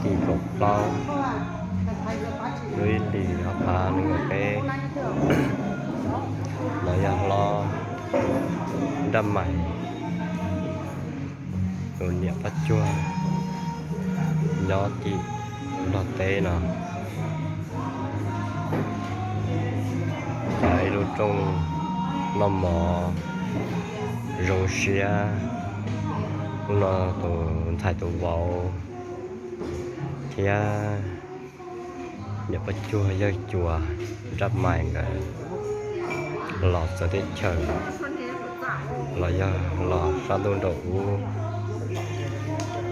Tim kaum plaub lub ib hlis ob phav nees nkaum peb. No yog hlob Nraj Mais tus niam Paj Cuag nyob tim Nplog teb no. Cov ib lub rooj noj mov zoo siab. Hnub no tus ntxhais tus vauv thiab niam Paj Cuag yawg Cuas Nraj Mais nkawd los txawv teb chaws los yog los sab ntuj nraum ub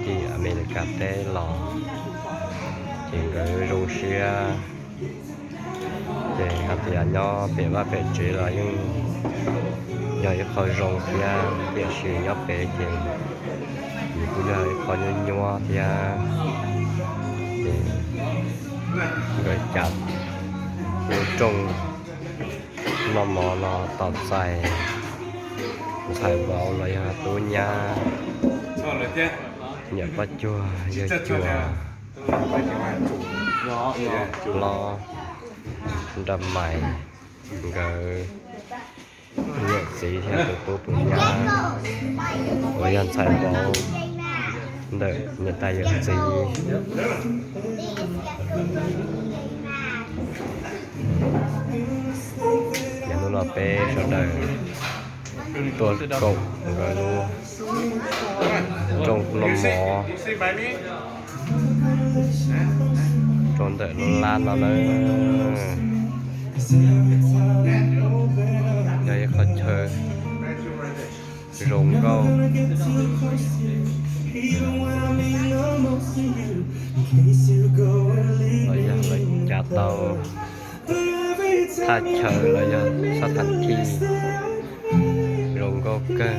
tim Amelikas teb los, ces nkawd zoo siab. Ces hais tias nyob pem vaj pem tsev los yeej yog ib qho zoo thiab, tiam sis nyob pem ces nws kuj yog ib qho nyuaj nyuaj thiab. Ces nkawd cav lub rooj noj mov no tos txais ntxhais vauv los yog tub nyab, niam Paj Cuag yawg Cuas, hlob Nraj Mais nkawd yawm txiv thiab tus tub tus nyab uas yog ntxhais vauv ntawm niam tais yawm txiv. Ces hnub no peb sawv daws tuaj koom nkawd lub rooj noj mov rau ntawm lub lab no na. Yog ib qho chaw zoo nkauj los yog lawv cav tau thaj chaw los yog sab tham thij zoo nkauj kawg.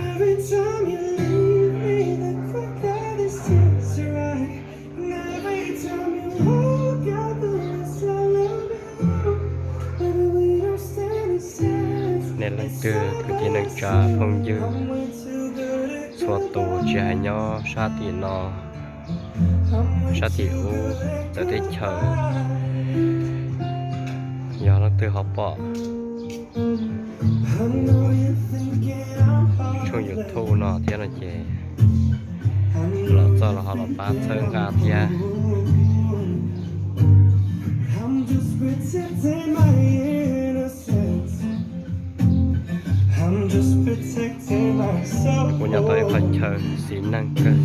Nej leej twg kwv tij neej tsa phooj ywg txhua tus tsis hais nyob sab tim no, sab tim ub, txawv teb chaws, yog leej twg ho pom tshooj YouTube no thiab no ces los txog los ho los pab txhawb nqa thiab. Kuv nyob tau ib qho chaw xis neej kawg.